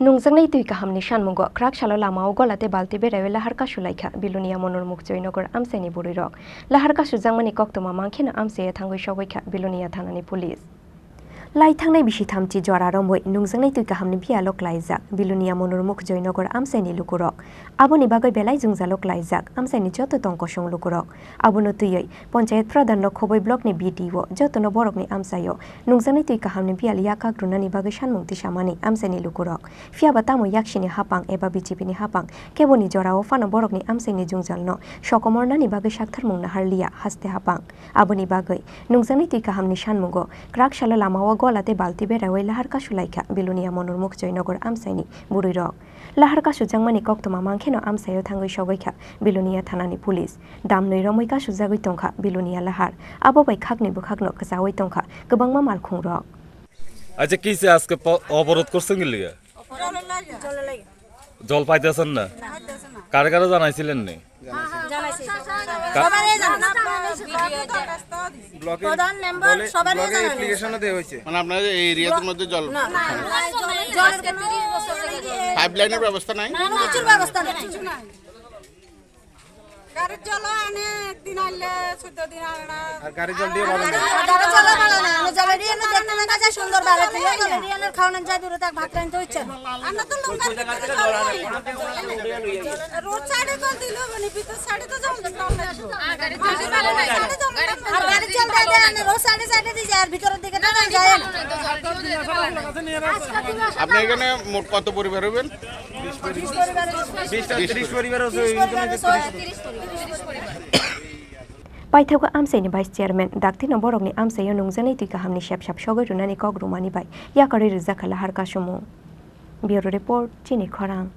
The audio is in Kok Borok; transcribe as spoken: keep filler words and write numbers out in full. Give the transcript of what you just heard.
Nungjaknai twi kahamni sanmungo kwrak salo lamao gola tei balti beraiwi lahar kasu laikha Bilonia Monor Mukjoynagar amchaini bwrwirok. Lahar kasujakmani koktwma mankheno amchaio thangwi sogwi kha Bilonia thanani police. Lai thangnai bisi thamchi jora romwi nungjaknai twi kahamni biyalo klaijak Bilonia Monor Mukjoynagar amchaini lukurok. Aboni bagwi belai jwngjalo klaijak amchaini joto tong kosong lukurok. Abono twiwi Ponchayat Pradhan no Khoboi Block ni B D O jotono borokni amchaio nungjaknai twi kahamni biyal yakak rwnani bagwi sanmung tisamani amchaini lukurok. Phiyaba tamo yaksini hapang eba B J P ni hapang keboni jorao phano borokni amchaini jwngjalno sokomornani bagwi saktharmung naharliya haste hapang. Aboni bagwi nungjaknai twi kahamni sanmungo kwrak salo lamao gola tei balti beraiwi lahar kasu laikha Bilonia Monor Mukjoynagar amchaini bwrwirok. Lahar kasujakmani koktwma mankheno amchaio thangwi sogwi kha Bilonia thanani police. Damnwi romwi kasujagwi tongkha Bilonia lahar. Abo bai khakni bwkhakno kwchaui tongkha kwbangma malkhungrok. আচ্ছা, কি যে আজকে প-, অবরোধ করছেন কি লিগে? জল পাইতেছেন না? কারে কারে জানাইছিলেন নি? জানাইছি। কা- সবারই জানাইছি। ব্লকের প্রধান মেম্বার বলে, সবারই ব্লকে জানাইছি। অ্যাপ্লিকেশনও দেওয়া হয়েছে। মানে আপনাদের এই এরিয়ার মধ্যে জল, না, না, জলের কোনো পাইপলাইনের ব্যবস্থা নাই? না, না, কিছুর ব্যবস্থা নেই। গাড়ির জল আনে, একদিন আনলে চোদ্দ দিন আনে না। আর গাড়ির জল দিয়ে ভালো না। আর গাড়ির জল ভালো না, আমি জল দিয়ে এনে দেখতে দেখা যায় সুন্দর ভালো, তুই জল দিয়ে এনে খাওয়ানো যায়, দূরে থাক, ভাত রাঁধতে হচ্ছে। আমরা তো লোকাল ভিতরে জল আনি। রোড সাইডে জল দিলে হবে না, ভিতর সাইডে তো জল দিতে হবে। আর গাড়ির জল দিয়ে এনে রোড সাইডে সাইডে দিয়ে যায়, আর ভিতরের দিকে তো যায় না। আপনার এখানে মোট কত পরিবার হবেন? বিশ পরিবার। বিশ টা, ত্রিশ পরিবার আছে, ওই ইনকাম আছে ত্রিশ পরিবার। Paithago amchaini vice chairman daktino borokni amchaio nungjaknai twi kahamni sepsap sogwi rwnani kok rwmani bai yakarwi rwjakha lahar kasumung. Bureau report, Chini Khorang.